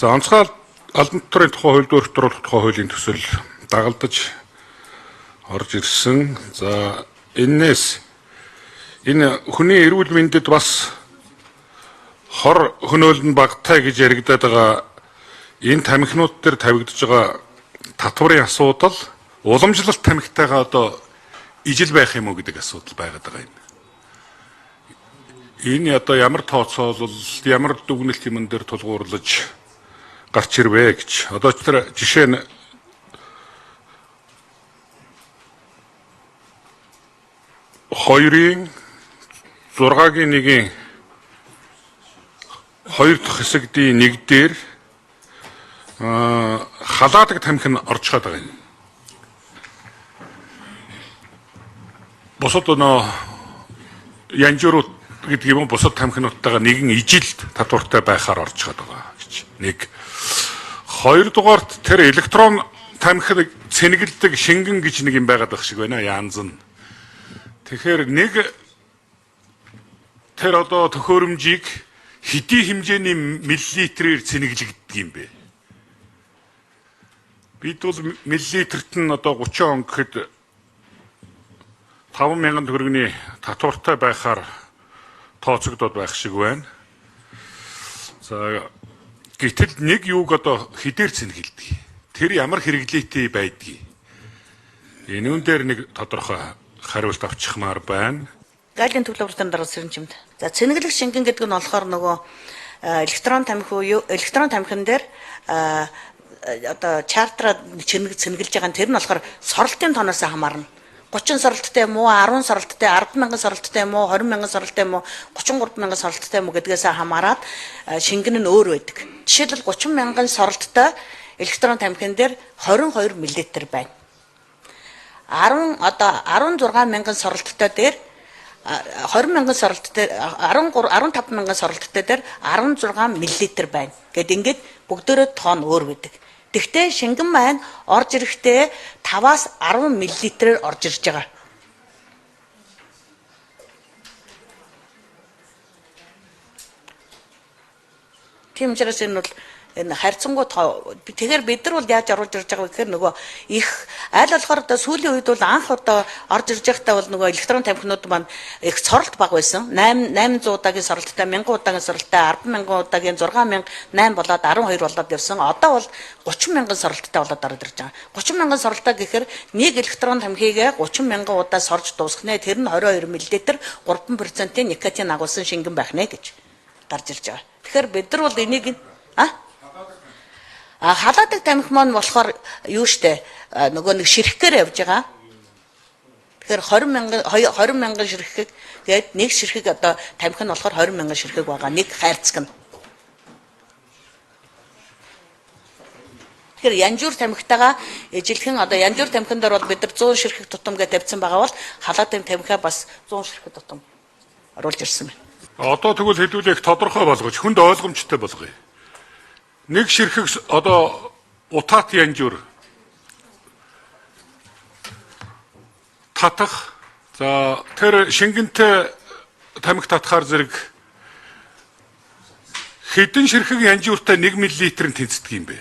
За, онцгой албан татварын тухай хуульд өөрчлөлт оруулах тухай хуулийн төсөл дагалдаж орж ирсэн. За, энээс энэ хүний эрүүл мэндэд бас хор хөнөөл нь багатай гэж яригадаад байгаа энэ тамхинууд дээр тавигдаж байгаа татварын асуудал уламжлалт тамхитайгаа одоо ижил байх юм уу гэдэг асуудал байгаад байгаа юм. Энэ одоо ямар тооцоолол, ямар дүгнэлт юмн дээр тулгуурлаж гарч ирвэ гэж. Одоо ч тэр жишээ нь хоёрын 6-гийн 1-ийн 2 дахь хэсэгдийн 1 дээр халаадаг тамхи нь орж чад байгаа юм. Бусад нөө янжуурууд гэдэг юм уу, бусад тамхинуудтайгаа нэгэн ижилд татвартай байхаар орж чад байгаа гэж. Нэг. Хоёрдугаарт тэр электрон тамхи цэнгэлдэг шингэн гэж нэг юм байгаад байх шиг байна, янз нь. Тэгэхээр нэг тэр одоо төхөөрөмжийг хэдий хэмжээний миллилитрээр цэнгэлэгддэг юм бэ? Бид бол миллилитрт нь одоо 30 он гэхэд 5,000 төгрөгийн татвартай байхаар тооцогдоод байх шиг байна. За, гэтэл нэг юуг одоо хэдээр цэнгэлдэг? Тэр ямар хэрэглээтэй байдгийг? Энүүн дээр нэг тодорхой хариулт авчихмаар байна. Галийн төлөв уртын дарга Сэрэнчимд. За, цэнэглэх шингэн гэдэг нь болохоор нөгөө электрон тамхи буюу электрон тамхин дээр одоо чартраа цэнгэлж байгаа нь тэр нь болохоор соролтын тооноос хамаарна. 30 соролттой юм уу, 10 соролттой, 10,000 соролттой юм уу, 20,000 соролттой юм уу, 33,000 соролттой юм уу гэдгээс хамаарат шингэн нь өөр байдаг. Жишээлбэл 30,000 соролттой электрон тамхин дээр 22 мл байна. 10 одоо 16,000 соролттой дээр 20,000 соролттой 13 15,000 соролттой дээр 16 мл байна. Гэт ингээд бүгдээрээ тоон өөр байдаг. Тэгтээ шингэн маань орж ирэхдээ 5-аас 10 мл-ээр орж ирж байгаа. Тийм учраас энэ бол энэ харьцангуй тоо. Тэгэхээр бид нар бол яаж оруулж ирж байгаа вэ гэхээр нөгөө их аль болохоор одоо сүүлийн үед бол анх одоо орж ирж байхдаа бол нөгөө электрон тамхинууд маань их соролт бага байсан. 8 800 удаагийн соролттой, 1000 удаагийн соролттой, 10,000 удаагийн 6,000 8 болоод 12 болоод явсан. Одоо бол 30,000 соролттой болоод ороод ирж байгаа. 30,000 соролттой гэхээр нэг электрон тамхигээ 30,000 удаа сорж дуусгах нэ. Тэр нь 22 мл 3%-ийн никотин агуулсан шингэн байх нэ гэж гарч ирж байгаа. Тэгэхээр бид нар бол энийг халаадаг тамхи маань болохоор юу штэ нөгөө нэг ширхгээр явж байгаа. Тэгэхээр 20,000 ширхэг тэгээд нэг ширхэг одоо тамхи нь болохоор 20,000 ширхэг байгаа. Нэг хайрцаг нь. Тэгэхээр янжуур тамхитайгаа ижилхэн одоо янжуур тамхин дээр бол бид нар 100 ширхэг тутам гэж тавьсан байгаа бол халаадаг тамхиа бас 100 ширхэг тутам оруулж ирсэн байна. Одоо тэгвэл хэдүүлээ их тодорхой болгож хүнд ойлгомжтой болгоё. Нэг ширхэг одоо утаат янжуур татах, за тэр шингэнтэй тамхи татахаар зэрэг хэдэн ширхэг янжууртай 1 мл-ийн тэнцдэг юм бэ?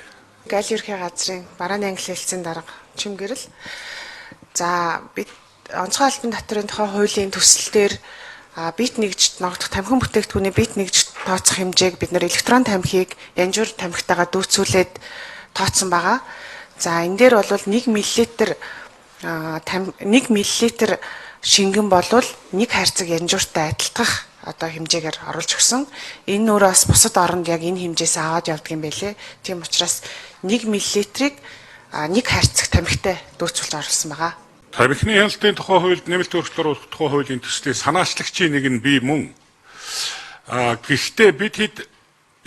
Гайл ерхий газрын барааны англи хэлцээний дарга Чимгэрэл. За, бид онцгой албан татварын тухай хуулийн төсөл дээр бит нэгжт ногдох тамхин бүтээгдэхүүний бит нэгжт тооцох хэмжээг бид нэр электрон тамхиг янжуур тамхитайгаа дүүцүүлээд тооцсон байгаа. За, энэ дээр бол 1 мл 1 мл шингэн болвол нэг хайрцаг янжууртай адилтгах одоо хэмжээгээр оруулж өгсөн. Энэ өөрөө бас бусад оронд яг энэ хэмжээс аваад явдаг юм байлээ. Тийм учраас 1 мл-ийг нэг хайрцаг тамхитай дүүцүүлж оруулсан байгаа. Тамхины хяналтын тухай хуульд нэмэлт өөрчлөлт оруулах тухай хуулийн төслийг санаачлагчийн нэг нь би мөн. Гэхдээ бид хэд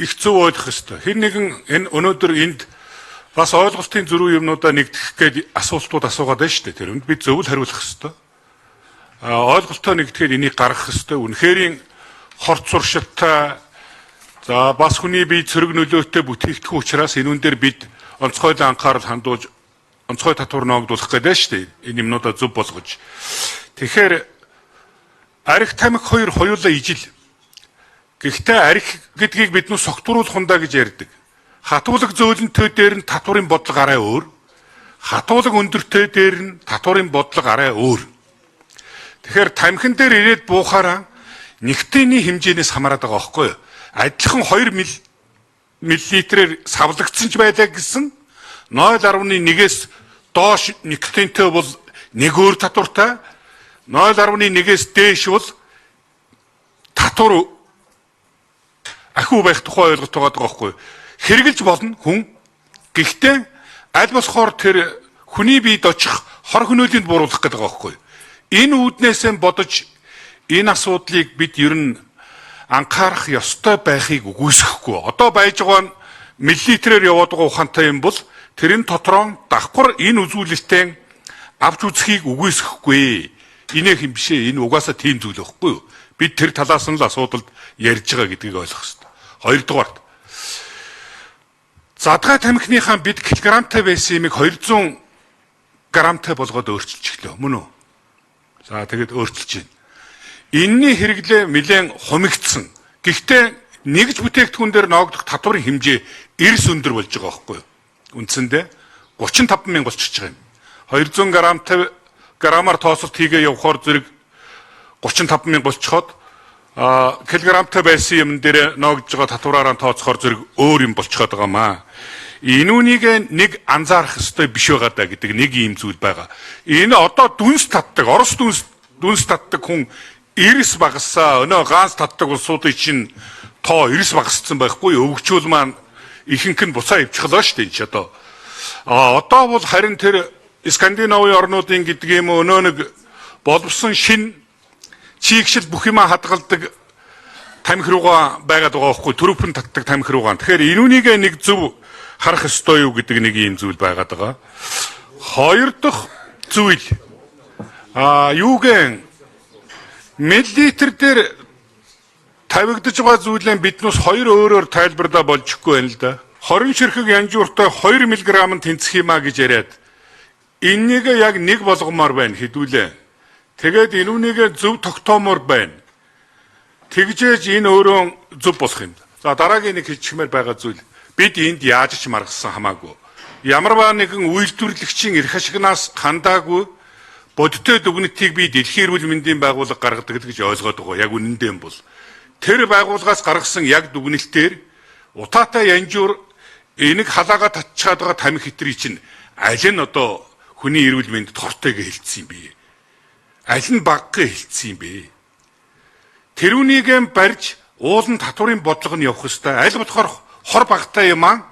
их зөв ойлгох ёстой. Хэн нэгэн энэ өнөөдөр энд бас ойлголтын зөрүү юмнуудаа нэгтгэх гээд асуултууд асуугаад байна шүү дээ. Тэрэнд бид зөв л хариулах ёстой. Ойлголтоо нэгтгэхэд энийг гаргах ёстой. Үнэхэрийн хорц зуршилтай, за бас хүний бие цэрэг нөлөөтэй бүтээгдэхүүн учраас энүүн дээр бид онцгойлон анхаарал хандуулж онцгой татвар ноогдуулах гэдэг шүү дээ. Энэ юмнуудаа зөв болгож. Тэгэхээр арх тамхи хоёр хоёулаа ижил. Гэхдээ арх гэдгийг бид нү согтууруулах хундаа гэж ярьдаг. Хатуулаг зөөлөнтэй дээр нь татварын бодлого арай өөр. Хатуулаг өндөртэй дээр нь татварын бодлого арай өөр. Тэгэхээр тамхин дээр ирээд буухаараа никотины хэмжээнээс хамаарат байгаа байхгүй юу? Адилхан 2 миллилитрээр савлагдсан ч байлаа гэсэн 0.1-ээс доош никотинтэй бол нэг өөр татвартай, 0.1-ээс дээш бол татвар ахиу байх тухай ойлголт байгаа байхгүй юу? Хэрэгжилж болно хүн. Гэхдээ аль болохоор тэр хүний биед очих хор хөнөөлөнд буруулах гэдэг байгаа байхгүй юу? Энэ үүднээсээ бодож энэ асуудлыг бид ер нь анхаарах ёстой байхыг үгүйсэхгүй. Одоо байж байгаа нь миллилитрээр яваад байгаа ухаантай юм бол тэрэн дотроо давхар энэ үзүүлэлтээ авч үзхийг үгүйсэхгүй. Инээх юм биш ээ. Энэ угаасаа тийм зүйл байхгүй юу? Бид тэр талаас нь л асуудалд ярьж байгаа гэдгийг ойлгох ёстой. Хоёрдугаарт, задгай тамхиныхаа бид килограмтай байсан юмыг 200 грамтай болгоод өөрчилж эхлэв. Мөн үү? За тэгээд өөрчилж байна. Энэний хэрэглээ нэлээн хумигдсан. Гэхдээ нэгж бүтээгдэхүүн дээр ноогдох татварын хэмжээ эрс өндөр болж байгаа байхгүй юу? Үндсэндээ 35 мянга болчихж байгаа юм. 200 грамтай грамаар тооцолт хийгээ явахаар зэрэг 35 мянга болчиход килограмтай байсан юм дээр ноогдож байгаа татвараараа тооцохоор зэрэг өөр юм болчиход байгаа маа. Энүүнийг нэг анзаарах ёстой биш байгаа даа гэдэг нэг ийм зүйл байгаа. Энэ одоо дүнс татдаг, Орос дүнс татдаг хүн эрс багасаа, өнөө ганц татдаг улсуудын чинь тоо эрс багассан байхгүй, өвгчүүл маань ихэнх нь буцаа ивчихлоо шүү дээ энэ ч одоо. Одоо бол харин тэр Скандинавын орнуудын гэдэг юм өнөө нэг боловсон шин чийгшил бүх юмаа хадгалдаг тамхи руугаа байгаад байгаа байхгүй, төрөвхөн татдаг тамхи руугаа. Тэгэхээр энүүнийг нэг зөв харах ёстой юу гэдэг нэг ийм зүйл байгаад байгаа. Хоёр дахь зүйл юуген миллилитр дээр тавигдаж байгаа зүйлээ биднээс хоёр өөрөөр тайлбарлаа болчихгүй байна л да. 20 ширхэг янжууртай 2 мг нь тэнцэх юм а гэж яриад энэнийг яг нэг болгомоор байна хэдүүлээ. Тэгээд энүүнийг зөв тогтоомоор байна. Тэгжээж энэ өөрөө зөв болох юм. За дараагийн нэг хэлчихмээр байгаа зүйл, бид энд яаж ч маргасан хамаагүй. Ямарваа нэгэн үйлдвэрлэгчийн эрх ашигнаас хандаагүй бодиттой дүгнэлтийг би Дэлхийн эрүүл мэндийн байгууллага гаргадаг гэж ойлгоод байгаа. Яг үнэндээ юм бол тэр байгууллагаас гаргасан яг дүгнэлтээр утаатай янжуур энийг халаагаа татчаад байгаа тамхи хэтрий чинь аль нь одоо хүний эрүүл мэндэд хортой гэж хэлсэн юм бэ? Аль нь баггүй хэлсэн юм бэ? Тэрүүнийг барьж уулын татварын бодлого нь явах ёстой. Аль болохоор хор багтай юм аа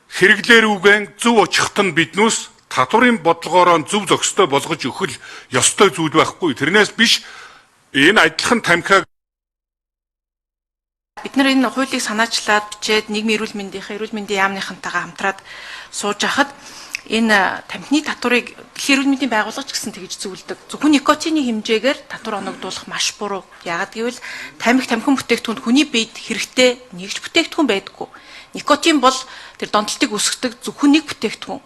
хэрэглээр үгэн зөв очихт нь биднүүс татварын бодлогоороо зөв зохистой болгож өгөх ёстой зүйл байхгүй. Тэрнээс биш энэ адилхан тамхиаг бид нар энэ хуулийг санаачлаад бичээд нийгмийн эрүүл мэндийнхээ эрүүл мэндийн яамныхантайгаа хамтраад сууж хахад энэ тамхины татварыг Дэлхийн эрүүл мэндийн байгууллага ч гэсэн тэгж зөвлөдөг. Зөвхөн никотины хэмжээгээр татвар оногдуулах маш буруу. Яагаад гэвэл тамхи тамхин бүтээгдэхүүнд хүний биед хэрэгтэй нэгж бүтээгдэхүүн байдаггүй. Никотин бол тэр донтолтыг үүсгэдэг зөвхөн нэг бүтээгдэхүүн.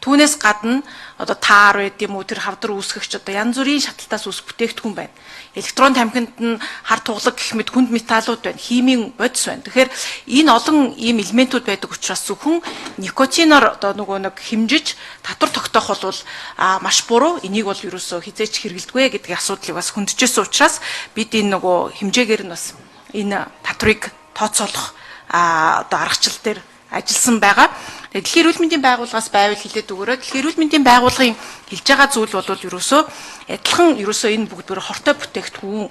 Түүнээс гадна одоо таар байд юм уу, тэр хавдар үүсгэгч одоо янз бүрийн шаталтаас үүсэх бүтээгдэхүүн байна. Электрон тамхинд нь хар туглаг гэх мэт хүнд металлууд байна, химийн бодис байна. Тэгэхээр энэ олон ийм элементүүд байдаг учраас зөвхөн никотиноор одоо нөгөө нэг хэмжиж татвар тогтоох бол маш буруу. Энийг бол ерөөсөө хизээч хэрэглэдэггүй гэдгийг асуудлыг бас хөндөжсэн учраас бид энэ нөгөө хэмжээгээр нь бас энэ татварыг тооцоолох одоо аргачлал дээр ажилласан байгаа. Дэлхийн эрүүл мэндийн байгууллагаас байвал хэлээд өгөөрэй. Дэлхийн эрүүл мэндийн байгууллагын хэлж байгаа зүйл бол ерөөсөө адилхан ерөөсөө энэ бүгд бүр хортой бүтээгдэхүүн.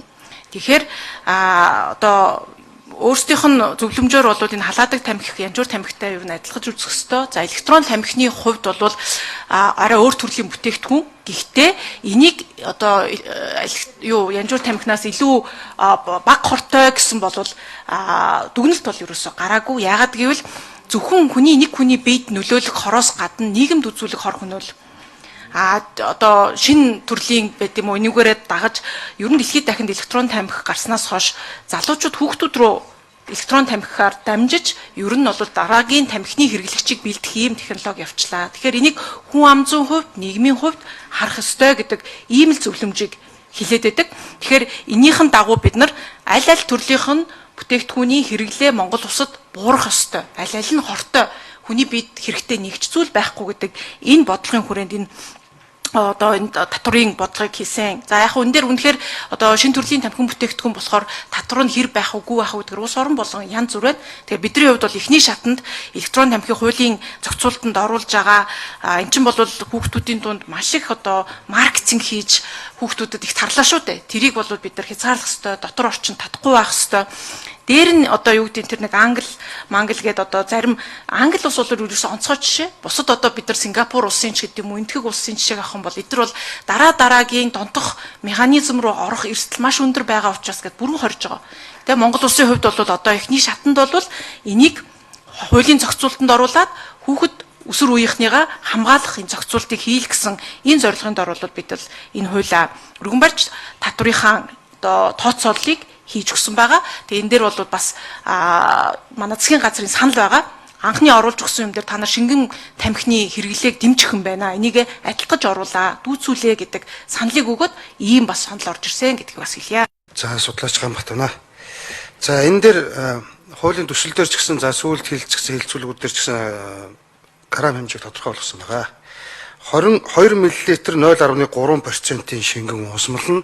Тэгэхээр одоо өөрсдийнх нь зөвлөмжөөр бол энэ халаадаг тамхи, янжуур тамхитай ер нь адилхаж үзэх ёстой. За электрон тамхины хувьд бол арай өөр төрлийн бүтээгдэхүүн. Гэхдээ энийг одоо юу янжуур тамхинаас илүү бага хортой гэсэн бол дүгнэлт бол ерөөсөө гараагүй. Яагаад гэвэл зөвхөн хүний нэг хүний биед нөлөөлөх хороос гадна нийгэмд үзүүлэх хор хөнөөл одоо шинэ төрлийн байд юм уу энүүгээрээ дагаж ер нь дэлхийд дахинд электрон тамхи гарснаас хойш залуучууд хүүхдүүд рүү электрон тамхиар дамжиж ер нь бол дараагийн тамхины хэрэглэгчийг бэлдэх ийм технологи явчлаа. Тэгэхээр энийг хүн ам зүйн хувьд, нийгмийн хувьд харах ёстой гэдэг ийм л зөвлөмжийг хэлээд байдаг. Тэгэхээр энийхэн дагуу бид нар аль аль төрлийнх нь бүтээгдэхүүний хэрэглээ Монгол улсад буурах ёстой. Аль аль нь хортой хүний биед хэрэгтэй нэгч зүйл байхгүй гэдэг энэ бодлогын хүрээнд энэ одоо энэ татврын бодлогыг хийсэн. За яг энэ дээр үнэхээр одоо шин төрлийн тамхин бүтээгдэхүүн болохоор татвар нь хэр байх үгүй байх гэдгээр улс орон болгон янз бүр байна. Тэгэхээр бидний хувьд бол эхний шатанд электрон тамхи хуулийн зохицуултанд оруулж байгаа эн чинь бол хүүхдүүдийн дунд маш их одоо маркетинг хийж хүүхдүүдэд их тарлаа шүү дээ. Тэрийг бол бид нар хязгаарлах ёстой, дотор орчин татахгүй байх ёстой. Дээр нь одоо юу гэдэг тэр нэг англи, мангл гээд одоо зарим англи улс бол ерөөсөө онцгой жишээ. Бусад одоо бид нар Сингапур улсын ч гэдэг юм уу, Энэтхэг улсын жишээг авах юм бол эдгээр бол дараа дараагийн донтох механизм руу орох эрсдэл маш өндөр байгаа учраас гээд бүрэн хорж байгаа. Тэгээ Монгол улсын хувьд бол одоо эхний шатанд бол энийг хуулийн зохицуултанд оруулаад хүүхэд өсвөр үеийнхнийгаа хамгаалах энэ зохицуултыг хийх гэсэн энэ зорилгын дор бол бид бол энэ хуулиа өргөн барьж татврынхаа одоо тооцооллыг хийж өгсөн байгаа. Тэгээ энэ дээр бол бас манай засгийн газрын санал байгаа. Анхны оруулж өгсөн юм дээр та нар шингэн тамхины хэрэглээг дэмжих юм байна. Энийг адилтгаж оруулаа, дүүцүүлээ гэдэг саналыг өгөөд ийм бас санал орж ирсэн гэдгийг бас хэлье. За судлаач Ганбат байна. За энэ дээр хуулийн төсөл дээр ч гэсэн за сүүлд хэлцгсэн хэлцүүлгүүд дээр ч гэсэн грамм хэмжээг тодорхой болгосон байгаа. 22 мл 0.3%-ийн шингэн уусмал нь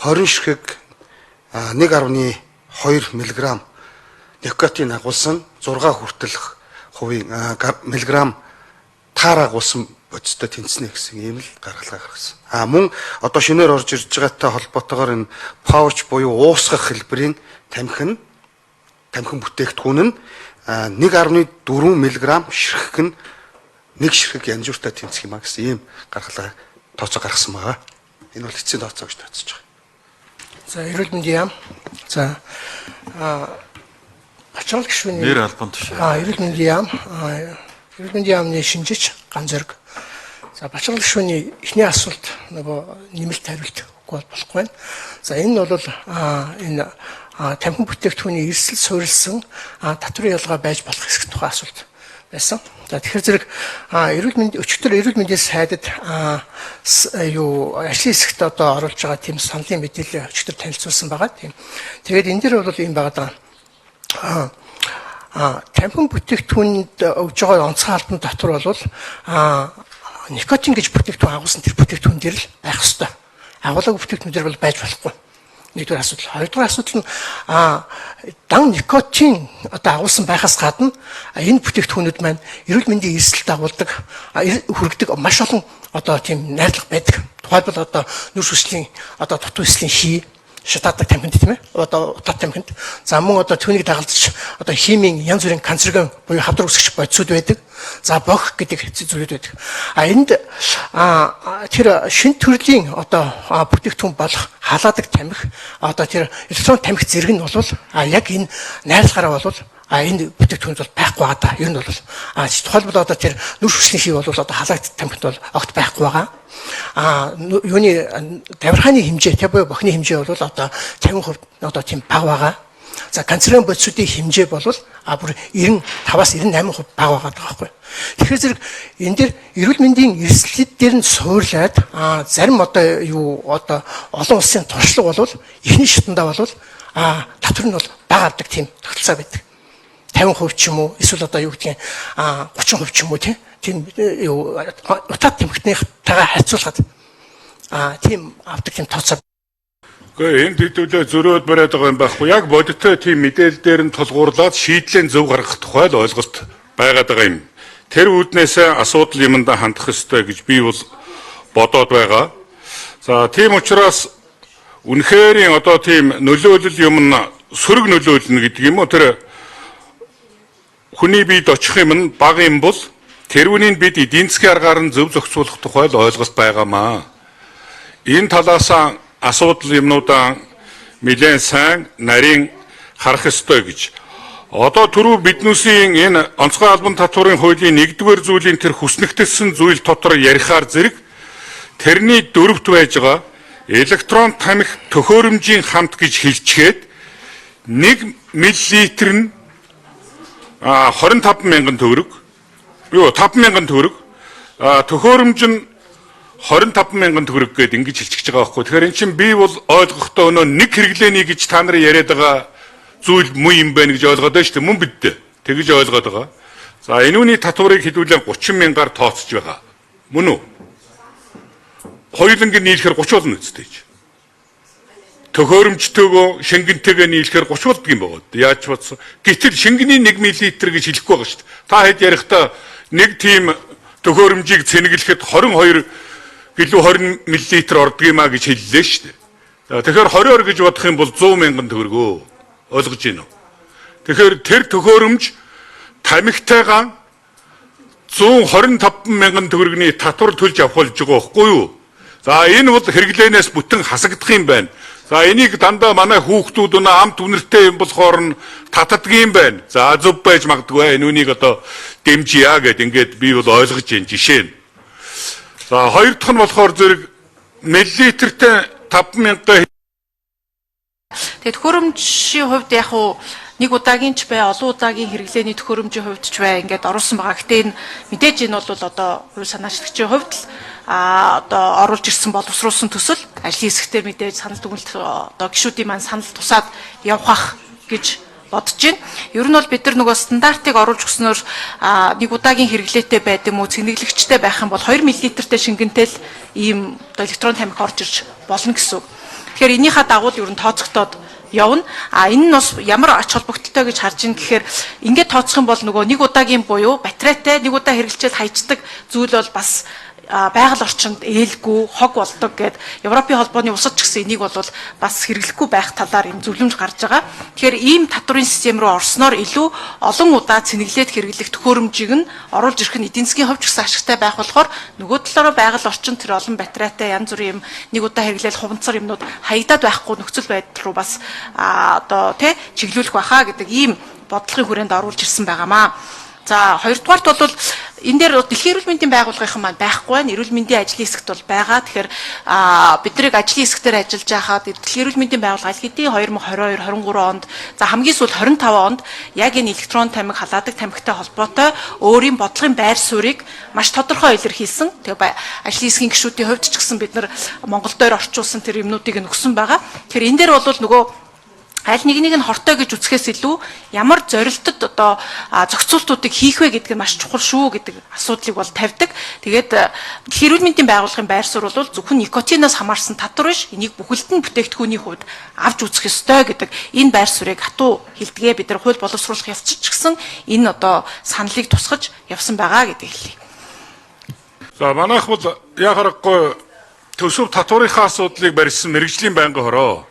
20 ширхэг 1.2 мг никотин агуулсан 6 хүртэл хувийн миллиграмм таар агуулсан бодистой тэнцэнэ гэсэн ийм л гаргалгаа гаргасан. А мөн одоо шинээр орж ирж байгаатай холбоотойгоор энэ pouch буюу уусгах хэлбэрийн тамхин бүтээгдэхүүн нь 1.4 мг ширхэг нь нэг ширхэг янжууртай тэнцэх юм а гэсэн ийм гаргалгаа тооцоо гаргасан байгаа. Энэ бол эцсийн тооцоо гэж тооцож байгаа. За эрүүл мэндийн яам. За Бачаргал гишүүний нэр албан тушаал. Эрүүл мэндийн яам. Эрүүл мэндийн яамны шинжээч Ганзөрг. За Бачаргал гишүүний эхний асуулт нөгөө нэмэлт хариулт өгөхгүй болохгүй байна. За энэ нь бол энэ тамхин бүтээгдэхүүний эрсдэл суурилсан татврын ялгаа байж болох хэсэг тухай асуулт байсан. За тэгэхээр зэрэг эрүүл мэнд өчигдөр эрүүл мэндийн сайдад юу ажлын хэсэгт одоо оруулж байгаа тийм саналын мэдээлэл өчигдөр танилцуулсан байгаа. Тийм. Тэгээд энэ дэр бол ийм байгаа даа. Тамхин бүтээгдэхүүнд өгж байгаа онцгой албан татвар бол никотин гэж бүтээгдэхүүн агуулсан тэр бүтээгдэхүүн дээр л байх ёстой. Агуулаагүй бүтээгдэхүүн дээр бол байж болохгүй. Нэгдүгээр асуудал. Хоёрдугаар асуудал нь дан никотин одоо агуулсан байхаас гадна энэ бүтээгдэхүүнүүд маань эрүүл мэндийн эрсдэлд агуулдаг, хүргэдэг маш олон одоо тийм найрлага байдаг. Тухайлбал одоо нүр сүслийн одоо дутуу эслийн хий шатаадаг тамхинд тийм ээ. Одоо утаат тамхинд. За мөн одоо түүнийг дагалдаж одоо химийн янз бүрийн канцероген буюу хавдар үүсгэгч бодисууд байдаг. За бох гэдэг зүйлүүд байдаг. А энд тэр шин төрлийн одоо бүтээгдэхүүн болох халаадаг тамхи одоо тэр электрон тамхи зэрэг нь бол яг энэ найрлагаараа бол энэ бүтээгдэхүүн бол байхгүй байгаа да. Ер нь бол тухайлбал одоо тэр нүр хүслийн хий бол одоо халаагд тамхинд бол огт байхгүй байгаа. Юуны давирхааны хэмжээ тэ буюу бохны хэмжээ бол одоо 50% одоо тийм бага байгаа. За канцероген бодисуудын хэмжээ бол бүр 95-аас 98% бага байгаа байхгүй. Тэгэхээр зэрэг энэ дэр эрүүл мэндийн эрсдлүүд дээр нь суурлаад зарим одоо юу одоо олон улсын туршлага бол эхний шатандаа бол татвар нь бол бага авдаг тийм тогтолцоо байдаг. 50% ч юм уу эсвэл одоо юу гэдгийг 30% ч юм уу тийм юу утаат тамхитныхтайгаа харьцуулахад тийм авдаг тийм тооцоо. Гэхдээ энд хэдүүлээ зөрөөд бариад байгаа юм байхгүй. Яг бодиттой тийм мэдээлэл дээр нь тулгуурлаад шийдлийн зөв гаргах тухай л ойлголт байгаад байгаа юм. Тэр үүднээсээ асуудал юмдаа хандах ёстой гэж би бол бодоод байгаа. За тийм учраас үнэхээр одоо тийм нөлөөлөл юм нь сөрөг нөлөөлнө гэдэг юм уу, тэр хүний биед очих юм нь бага юм бол тэрүүнийг бид эдийн засгийн аргаар нь зөв зохицуулах тухай л ойлголт байгаамаа. Энэ талаас асуудал юмнуудаа нэлээд сайн нарийн харах ёстой гэж. Одоо түрүү биднүүсийн энэ онцгой албан татварын хуулийн 1-р зүйлийн тэр хүснэгтэлсэн зүйл дотор ярихаар зэрэг тэрний дөрөвт байж байгаа электрон тамхи төхөөрөмжийн хамт гэж хэлчихэд 1 мл нь 25 мянган төгрөг, юу 5 мянган төгрөг, төхөөрөмж нь 25 мянган төгрөг гээд ингэж хэлчихэж байгаа байхгүй. Тэгэхээр эн чинь би бол ойлгохдоо өнөө нэг хэрэглээний гэж та нарын яриад байгаа зүйл муу юм байна гэж ойлгоод байна шүү дээ. Мөн бидтэй. Тэгж ойлгоод байгаа. За энүүний татварыг хэдүүлээ 30 мянгаар тооцож байгаа. Мөн үү? Хоёуланг нийлэхээр 30 болно үстэй. Төхөөрөмжтэйгөө шингэнтэйгээ нийлэхээр 30 болдго юм байна. Яаж бодсон? Гэтэл шингэний 1 мл гэж хэлэхгүй байгаа шүү дээ. Та хэд ярихдаа нэг тийм төхөөрөмжийг цэнэглэхэд 22 гэлүү 20 мл ордог юм а гэж хэллээ шүү дээ. Тэгэхээр 20-оор гэж бодох юм бол 100 мянган төгрөгөө. Ойлгож байна уу? Тэгэхээр тэр төхөөрөмж тамхитайгаа 125 мянган төгрөгийн татвар төлж авах болж байгаа байхгүй юу? За энэ бол хэрэглээнээс бүтэн хасагдах юм байна. За энийг дандаа манай хүүхдүүд өнөө амт үнэртэй юм болохоор нь татдаг юм байна. За зөв байж магадгүй энүүнийг одоо дэмжийа гэд ингээд би бол ойлгож байна жишээ нь. За хоёр дахь нь болохоор зэрэг миллилитртэй 5000. Тэгээд төхөөрөмжийн хувьд яг уу нэг удаагийн ч бай, олон удаагийн хэрэглээний төхөөрөмжийн хувьд ч бай ингээд оруулсан байгаа. Гэтэ энэ мэдээж энэ бол одоо хууль санаачлагчийн хувьд л одоо оруулж ирсэн боловсруулсан төсөл ажлын хэсэгтэр мэдээж санал дүгнэлт одоо гишүүдийн маань санал тусаад явах гэж бодож байна. Ер нь бол бид нар нөгөө стандартыг оруулж өгснөөр нэг удаагийн хэрэглээтэй байд юм уу, цэнэглэгчтэй байх юм бол 2 мл-тэй шингэнтэй л ийм одоо электрон тамхи орж ирж болно гэсэн үг. Тэгэхээр энийхээ дагуу л ер нь тооцогдоод явна. А энэ нь бас ямар ач холбогдолтой гэж харж ин гэхээр ингээд тооцох юм бол нөгөө нэг удаагийн буюу батарейтай нэг удаа хэрэглэчээд хайчдаг зүйл бол бас байгаль орчинд ээлгүй хог болдог гэд Европын холбооны улсад ч гэсэн энийг бол бас хэрэглэхгүй байх талаар юм зөвлөмж гарч байгаа. Тэгэхээр ийм татварын систем рүү орсноор илүү олон удаа цэнэглээд хэрэглэх төхөөрөмжийг нь оруулж ирэх нь эдийн засгийн хувьд ч гэсэн ашигтай байх болохоор нөгөө талаараа байгаль орчин тэр олон батарейтай янз бүрийн юм нэг удаа хэрэглээл хуванцар юмнууд хаягдаад байхгүй нөхцөл байдал руу бас одоо тий чиглүүлэх байхаа гэдэг ийм бодлогын хүрээнд оруулж ирсэн байгаамаа. За хоёрдугаарт бол энэ дээр дэлхийн эрүүл мэндийн байгууллагынхан маань байхгүй байна. Эрүүл мэндийн ажлын хэсэгт бол байгаа. Тэгэхээр бид нарыг ажлын хэсэгтэр ажиллаж байхад дэлхийн эрүүл мэндийн байгууллага аль хэдийн 2022, 23 онд за хамгийн сүүлд 25 онд яг энэ электрон тамхи, халаадаг тамхитай холбоотой өөрийн бодлогын байр суурийг маш тодорхой илэрхийлсэн. Тэгээ ажлын хэсгийн гишүүдийн хувьд ч гэсэн бид нар Монгол дээр орчуулсан тэр юмнуудыг нь өгсөн байгаа. Тэгэхээр энэ дээр бол нөгөө аль нэгнийг нь хортой гэж үзэхээс илүү ямар зорилтод одоо зохицуултуудыг хийх вэ гэдэг нь маш чухал шүү гэдэг асуудлыг бол тавьдаг. Тэгээд дэлхийн эрүүл мэндийн байгууллагын байр суурь бол зөвхөн никотиноос хамаарсан татвар биш, энийг бүхэлд нь бүтээгдэхүүний хувьд авч үзэх ёстой гэдэг энэ байр суурийг хатуу хэлдэгэ бид нар хууль боловсруулах явцад ч гэсэн энэ одоо саналыг тусгаж явсан байгаа гэдэг хэлье. За манайх бол яа харахгүй төсөв татварынхаа асуудлыг барьсан мэргэжлийн байнгын хороо.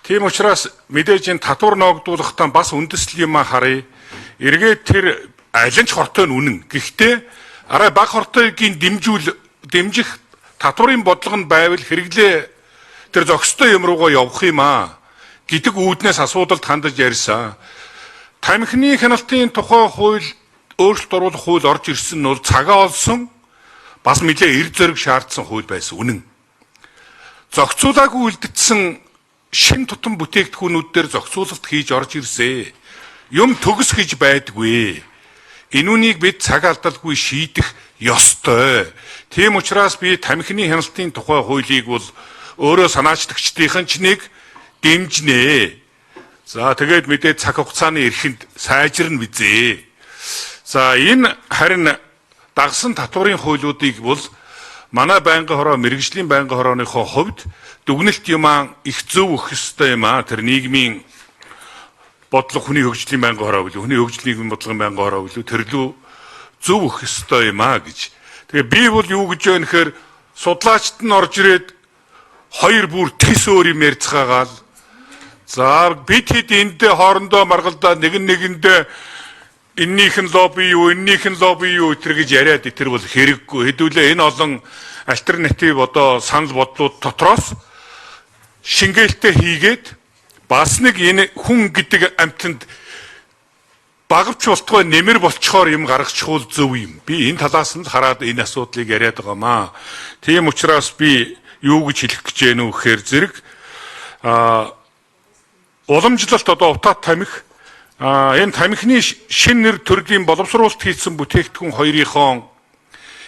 Тийм учраас мэдээж энэ татвар ноогдуулахдаа бас үндэслэл юм харъя. Эргээд тэр аль нь ч хортой нь үнэн. Гэхдээ арай бага хортойгийн дэмжих татварын бодлого нь байвал хэрэглээ тэр зохистой юм руугаа явах юм аа гэдэг үүднээс асуудалд хандаж ярьсан. Тамхины хяналтын тухай хууль өөрчлөлт оруулах хууль орж ирсэн нь бол цагаа олсон бас нэлээ эр зориг шаардсан хууль байсан үнэн. Зохицуулаагүй үлдсэн шин тутам бүтээгдэхүүнүүд дээр зохицуулалт хийж орж ирсэ. Юм төгс гэж байдгүй. Энүүнийг бид цаг алдалгүй шийдэх ёстой. Тийм учраас би тамхины хяналтын тухай хуулийг бол өөрөө санаачлагчдын ч нэг дэмжинэ. За тэгээд мэдээ цаг хугацааны эрхэнд сайжирна визээ. За энэ харин дагсан татварын хуулиудыг бол манай байнгын хороо мэргэжлийн байнгын хорооныхоо хувьд дүгнэлт юмаа их зөв өгөх ёстой юм аа. Тэр нийгмийн бодлого хүний хөгжлийн байнгын хороо гэлүү, хүний хөгжлийн нийгмийн бодлогын байнгын хороо гэлүү тэрлүү зөв өгөх ёстой юм аа гэж. Тэгээ би бол юу гэж байна гэхээр судлаачд нь орж ирээд хоёр бүр тэс өөр юм ярьцгаагаал. За бид хэд эндээ хоорондоо маргалдаа нэг нэгэндээ эннийх нь лобби юу, эннийх нь лобби юу өтер гэж яриад тэр бол хэрэггүй. Хэдүүлээ энэ олон альтернатив одоо санал бодлууд дотроос шингээлтээ хийгээд бас нэг энэ хүн гэдэг амьтанд багавч болтгой нэмэр болцохоор юм гаргачихвал зөв юм. Би энэ талаас нь л хараад энэ асуудлыг яриад байгаамаа. Тийм учраас би юу гэж хэлэх гэж байна вэ гэхээр зэрэг уламжлалт одоо утаат тамхи энэ тамхины шинэ нэр төрлийн боловсруулалт хийсэн бүтээгдэхүүн хоёрынхон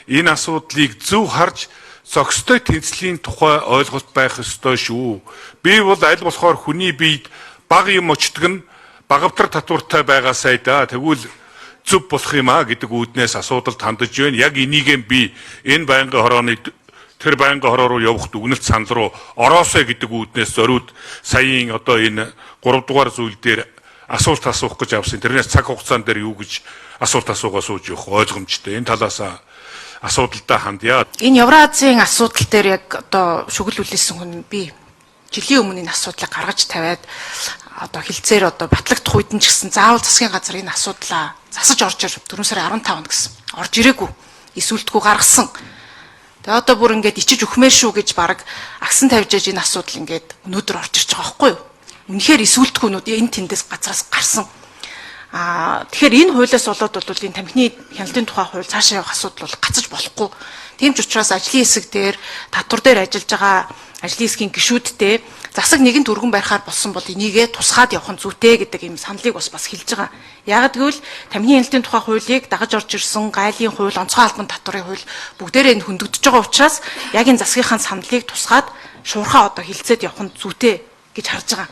энэ асуудлыг зөв харж зохистой тэнцлийн тухай ойлголт байх ёстой шүү. Би бол аль болохоор хүний биед бага юм очдөг нь Багавтар татвартай байгаа сайдаа тэгвэл зөв болох юм а гэдэг үүднээс асуудалд хандаж байна. Яг энийг би энэ байнгын хорооны тэр байнгын хороо руу явах дүгнэлт санал руу ороосой гэдэг үүднээс зориуд саяын одоо энэ 3 дугаар зүйл дээр асуулт асуух гэж авсан. Тэрнээс цаг хугацаан дээр юу гэж асуулт асуугаа сууж явах ойлгомжтой. Энэ талаас асуудалдаа хандъя. Энэ Евразийн асуудал дээр яг одоо шүгэл үлээсэн хүн би жилийн өмнө энэ асуудлыг гаргаж тавиад одоо хилцээр одоо батлагдах үед нь ч гэсэн заавал засгийн газар энэ асуудлаа засаж орж ир 4 сарын 15-нд гэсэн. Орж ирээгүй. Эсүүлтгүй гаргасан. Тэгээ одоо бүр ингээд ичиж өгмээр шүү гэж баг агсан тавьж ээж энэ асуудал ингээд өнөөдөр орж ирж байгаа байхгүй юу? Үнэхээр эсүүлтгүүнүүд энэ тэндээс газраас гарсан. Тэгэхээр энэ хуулиас болоод бол энэ тамхины хяналтын тухай хууль цаашаа явах асуудал бол гацаж болохгүй. Тийм ч учраас ажлын хэсэг дээр татвар дээр ажиллаж байгаа ажлын хэсгийн гишүүдтэй засаг нэгэн түргэн барихаар болсон бол энийгээ тусгаад явах нь зүйтэй гэдэг ийм саналыг бас хэлж байгаа. Яг гэвэл тамхины хяналтын тухай хуулийг дагаж орж ирсэн гайлын хууль, онцгой албан татварын хууль бүгдээрээ энэ хөндөгдөж байгаа учраас яг энэ засгийнхаа саналыг тусгаад шуурхаа одоо хилцээд явах нь зүйтэй гэж харж байгаа.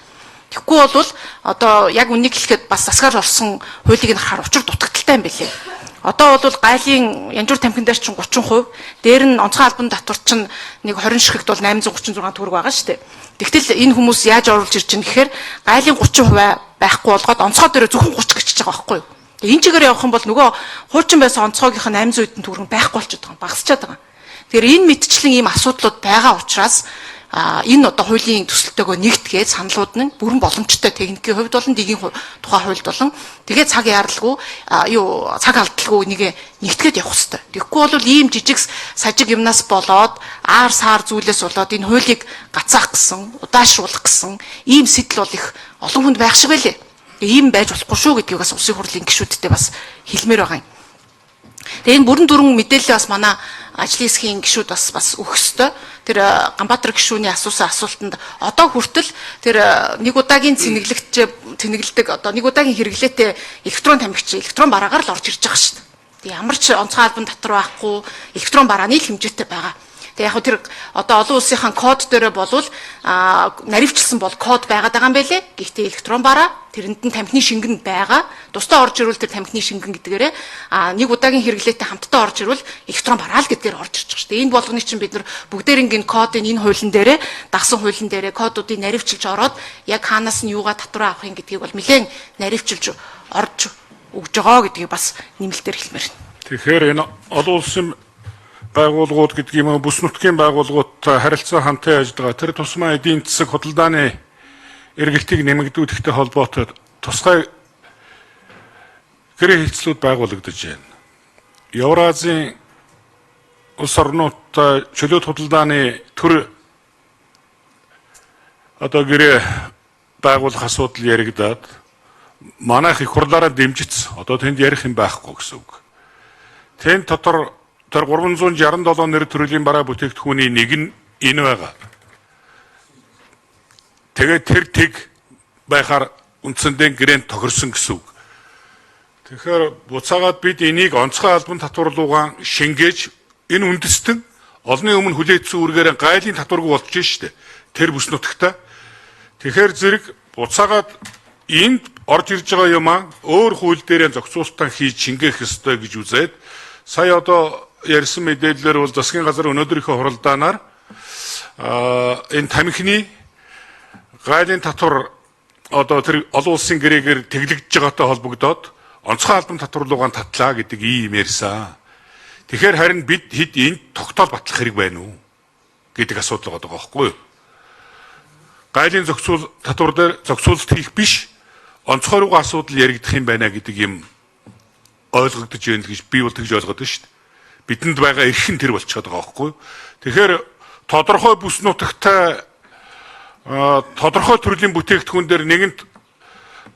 Тэгэхгүй бол одоо яг үнийг хэлэхэд бас засгаар орсон хуулийг нь харахаар учир дутагдaltaй юм билээ. Одоо бол гайлын янжуур тамхин дээр чинь 30%, дээр нь онцгой албан татвар чинь нэг 20 ширхэгт бол 836 төгрөг байгаа шүү дээ. Тэгтэл энэ хүмүүс яаж оруулж ирж чинь гэхээр гайлын 30% байхгүй болгоод онцгой дээр зөвхөн 30 гэчиж байгаа байхгүй юу? Энэ чигээр явах юм бол нөгөө хуучин байсан онцгойгийнх нь 800 хэдэн төгрөг байхгүй болчиход байгаа, багасчаад байгаа. Тэгэхээр энэ мэтчлэн ийм асуудлууд байгаа учраас энэ одоо хуулийн төсөлтөөгөө нэгтгээд саналууд нь бүрэн боломжтой техникийн хувьд болон дигийн тухай хуульд болон тэгээ цаг яаралгүй юу цаг алдалгүй нэгэ нэгтгээд явах хэрэгтэй. Тэгэхгүй бол ийм жижиг сажиг юмнаас болоод аар саар зүйлээс болоод энэ хуулийг гацаах гэсэн, удаашруулах гэсэн ийм сэтэл бол их олон хүнд байх шиг байлээ. Ийм байж болохгүй шүү гэдгийг бас улсын хурлын гишүүдтэй бас хэлмээр байгаа юм. Тэгээ энэ бүрэн дүрэн мэдээлэл бас манай ажлын хэсгийн гишүүд бас өгөх ёстой. Тэр Ганбаатар гишүүний асуусан асуултанд одоо хүртэл тэр нэг удаагийн цэнэглэдэг одоо нэг удаагийн хэрэглээтэй электрон тамхич электрон бараагаар л орж ирж байгаа шүү дээ. Тэгээ ямар ч онцгой албан татвар байхгүй электрон барааны л хэмжээтэй байгаа. Тэгээ яг тэр одоо олон улсынхаа код дээрээ болвол наривчлсан бол код байгаад байгаа юм байлээ. Гэхдээ электрон бараа тэрэнд нь тамхины шингэн байгаа. Тусдаа орж ирвэл тэр тамхины шингэн гэдгээрээ нэг удаагийн хэрэглээтэй хамтдаа орж ирвэл электрон бараа л гэдгээр орж ирж байгаа шүү дээ. Энэ болгоныг чинь бид нар бүгдээрингийн кодын энэ хуулийн дээрээ дагсан хуулийн дээрээ кодуудыг наривчилж ороод яг хаанаас нь юугаа татвараа авах юм гэдгийг бол нэлээд наривчилж орж өгж байгаа гэдгийг бас нэмэлтээр хэлмээр байна. Тэгэхээр энэ олон улсын байгууллагууд гэдэг юм уу, бүс нутгийн байгууллагуудтай харилцаа хамтын ажиллагаа, тэр тусмаа эдийн засаг худалдааны эргэлтийг нэмэгдүүлэхтэй холбоотой тусгай гэрээ хэлцлүүд байгуулагдаж байна. Евразийн улс орнуудтай чөлөөт худалдааны төр одоо гэрээ байгуулах асуудал яригдаад манайх их хурлаараа дэмжигдсэн. Одоо тэнд ярих юм байхгүй гэсэн үг. Тэнд дотор тэр 367 нэр төрлийн бараа бүтээгдэхүүний нэг нь энэ байгаа. Тэгээд тэр тэг байхаар үндсэндээ гэрээнд тохирсон гэсэн үг. Тэгэхээр буцаагаад бид энийг онцгой албан татвар руугаа шингээж энэ үндэстэн олонний өмнө хүлээцсэн үүргээр гайлын татваргүй болж штэ. Тэр бүс нутагта. Тэгэхээр зэрэг буцаагаад энд орж ирж байгаа юм аа өөр хууль дээрээ зохицуултаа хийж шингээх ёстой гэж үзээд сая одоо ярьсан мэдээллээр бол засгийн газар өнөөдрийнхөө хуралдаанаар энэ тамхины гайлын татвар одоо тэр олон улсын гэрээгээр тэглэгдэж байгаатай холбогдоод онцгой албан татвар руугаа татлаа гэдэг ийм ярьсан. Тэгэхээр харин бид хэд энд тогтоол батлах хэрэг байна уу гэдэг асуудал байгаа байхгүй юу? Гайлын зохицуул татвар дээр зохицуулалт хийх биш онцгой руугаа асуудал яригдах юм байна гэдэг юм ойлгогдож байна гэж би бол тэгж ойлгоод байна шүү дээ. Бидэнд байгаа эрх нь тэр болчиход байгаа байхгүй юу? Тэгэхээр тодорхой бүс нутагтай тодорхой төрлийн бүтээгдэхүүн дээр нэгэнт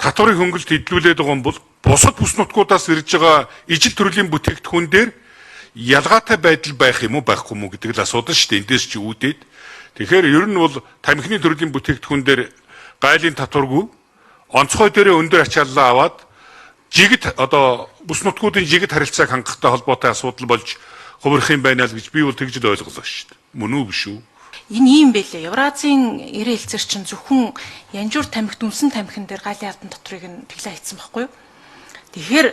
татварын хөнгөлт эдлүүлээд байгаа юм бол бусад бүс нутгуудаас ирж байгаа ижил төрлийн бүтээгдэхүүн дээр ялгаатай байдал байх юм уу байхгүй юм уу гэдэг л асуудал шүү дээ. Эндээс чи үүдээд. Тэгэхээр ер нь бол тамхины төрлийн бүтээгдэхүүн дээр гайлын татваргүй онцгой дээрээ өндөр ачааллаа аваад жигд одоо бүс нутгуудын жигд харилцааг хангахтай холбоотой асуудал болж хувирах юм байна л гэж би бол тэгж л ойлголоо шүү дээ. Мөн үү биш үү? Энэ ийм байлээ. Евразийн 90 хэлцээр чинь зөвхөн янжуур тамхи, дүнсэн тамхин дээр гайлын албан татварыг нь тэглээ хийсэн байхгүй юу? Тэгэхээр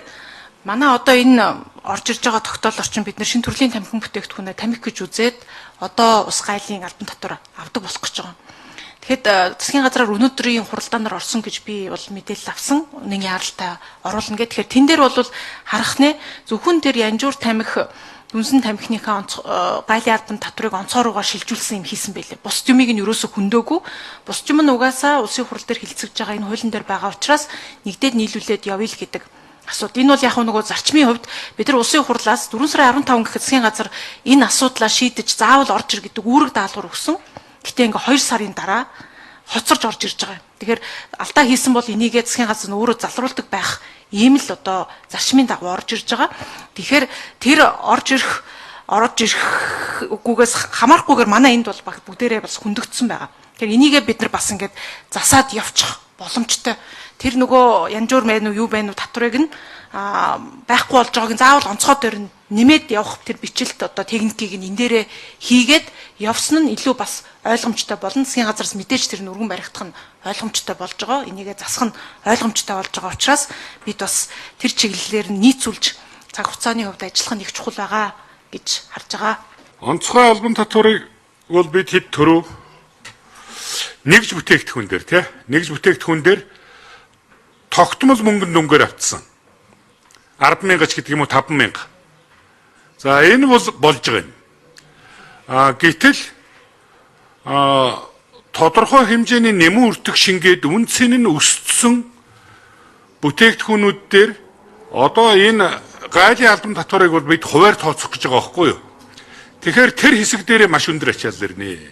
манай одоо энэ орж ирж байгаа тогтоолоор чинь бид нэр шин төрлийн тамхин бүтээгдэхүүнээ тамхи гэж үзээд одоо ус гайлын албан татвар авдаг болох гэж байгаа. Тэгэхэд засгийн газраар өнөөдрийн хуралдаанаар орсон гэж би бол мэдээлэл авсан. Нэг яаралтай оруулна гэх. Тэгэхээр тэн дээр бол харах нэ зөвхөн тэр янжуур тамхи, дүнсэн тамхиныхаа гайлын албан татварыг онцгой руугаа шилжүүлсэн юм хийсэн байлээ. Бусд юмыг нь ерөөсө хөндөөгүй. Бусд юм нь угаасаа улсын хурал дээр хилцэж байгаа энэ хуулийн дээр байгаа учраас нэгдээд нийлүүлээд явъя л гэдэг асуудал. Энэ бол яг нөгөө зарчмын хувьд бид нар улсын хурлаас 4 сарын 15 гэхэд засгийн газар энэ асуудлаа шийдэж заавал орж ир гэдэг үүрэг даалгавар өгсөн. Гэтэ ингээ 2 сарын дараа хоцорж орж ирж байгаа юм. Тэгэхээр алдаа хийсэн бол энийгээ засгийн газар нь өөрөө залруулдаг байх ийм л одоо зарчмын дагуу орж ирж байгаа. Тэгэхээр тэр орж ирэх үгүйгээс хамаарахгүйгээр манай энд бол бүгдээрээ бас хөндөгдсөн байгаа. Тэгэхээр энийгээ бид нар бас ингээд засаад явчих боломжтой. Тэр нөгөө янжуур байна уу, юу байна уу татварыг нь байхгүй болж байгааг нь заавал онцгой дээр нь нэмээд явах тэр бичлэлт одоо техникийг нь энэ дээрээ хийгээд явсан нь илүү бас ойлгомжтой болно. Засгийн газараас мэдээж тэр нь өргөн баригдах нь ойлгомжтой болж байгаа. Энийгээ засах нь ойлгомжтой болж байгаа учраас бид бас тэр чиглэлээр нь нийцүүлж цаг хугацааны хувьд ажиллах нь их чухал байгаа гэж харж байгаа. Онцгой албан татварыг бол бид хэд төрөв нэгж бүтээгдэхүүн дээр тий нэгж бүтээгдэхүүн дээр тогтмол мөнгөн дүнгээр автсан. 10,000 ч гэдэг юм уу 5,000. За энэ бол болж байгаа юм. Гэтэл тодорхой хэмжээний нэмэн өртөг шингээд үнцэн нь өссөн бүтээгдэхүүнүүд дээр одоо энэ гайлын албан татварыг бол бид хувиар тооцох гэж байгаа байхгүй юу? Тэгэхээр тэр хэсэг дээрээ маш өндөр ачаал ирнэ.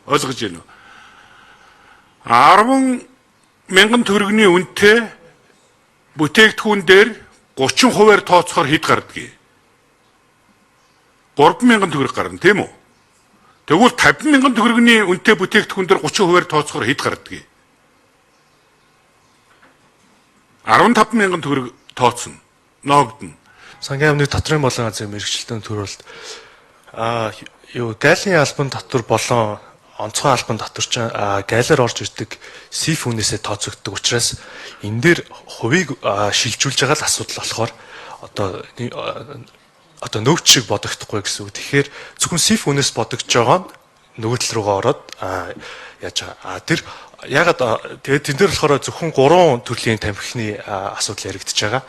Ойлгож байна уу? 10,000 төгрөгийн үнэтэй бүтээгдэхүүн дээр 30%-аар тооцохоор хэд гардгийг? 3,000 төгрөг гарна, тийм үү? Тэгвэл 50,000 төгрөгийн үнэтэй бүтээгдэхүүн дээр 30%-аар тооцохоор хэд гардгийг? 15,000 төгрөг тооцно, ноогдно. Сангийн яамны татрын болон газрын мэргэжилтэн төрөлд гайлын албан татвар болон онцгой албан татвар чинь гайлаар орж ирдэг сиф үнээсээ тооцогддог учраас энэ дээр хувийг шилжүүлж байгаа л асуудал болохоор одоо нөөц шиг бодогдохгүй гэсэн үг. Тэгэхээр зөвхөн сиф үнээс бодогдож байгаа нь нөгөө тал руугаа ороод яаж байгаа. Тэр ягаад тэгээд тэн дээр болохоор зөвхөн 3 төрлийн тамхины асуудал яригдчихэж байгаа.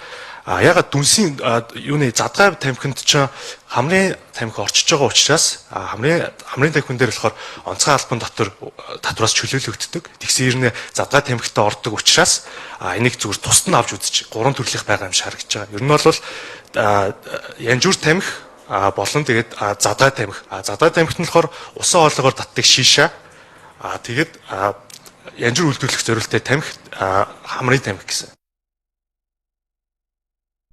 Ягаад дүнсийн юуны задгай тамхинд чинь хамрын тамхи орчиж байгаа учраас хамрын тамхин дээр болохоор онцгой албан татвараас чөлөөлөгддөг. Тэгсэн хэрнээ задгай тамхитай ордог учраас энийг зүгээр тусад нь авч үзэж гурван төрлийнх байгаа юм шиг харагдаж байгаа. Ер нь бол янжуур тамхи болон тэгээд задгай тамхи. Задгай тамхит нь болохоор усан хоолоогоор татдаг шиша. Тэгээд янжуур үйлдвэрлэх зорилттой тамхи, хамрын тамхи гэсэн.